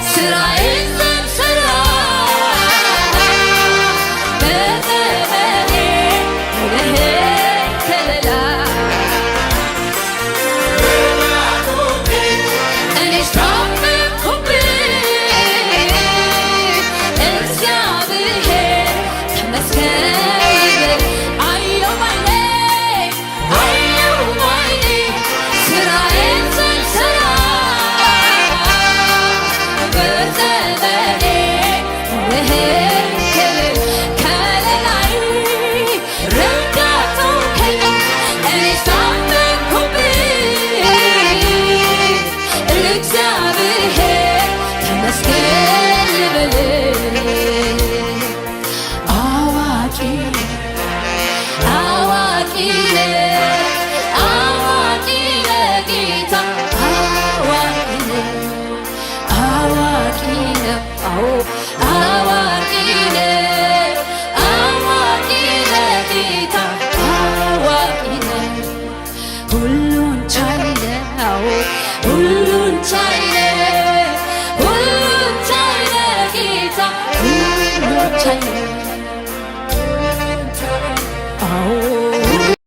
ስራዬን ስሰራ በዘመኔ ሆነኸኝ ከለላ። እኔስ ታመንኩብህ፣ እግዚአብሔር ተመስገን። አየሁ ባይኔ፣ አየሁ ባይኔ፣ ስራዬን ስሰራ በዘመኔ ሆነኸኝ ከለላይ፣ ረዳት ሆንከኝ። እኔስ ታመንኩብህ፣ እግዚአብሔር ተመስገን ልበል። አዋቂ፣ አዋቂ ነህ፣ አዋቂ ነህ ጌታ፣ አዋቂ ነህ፣ አዋቂ ነህ፣ አዎ አዋቂ ነህ፣ አዋቂ ነህ ጌታ፣ አዋቂ ነህ፣ ሁሉን ቻይ ነህ፣ አዎ ሁሉን ቻይ ነህ፣ ሁሉን ቻይ ነህ ጌታ፣ ሁሉን ቻይ ነህ።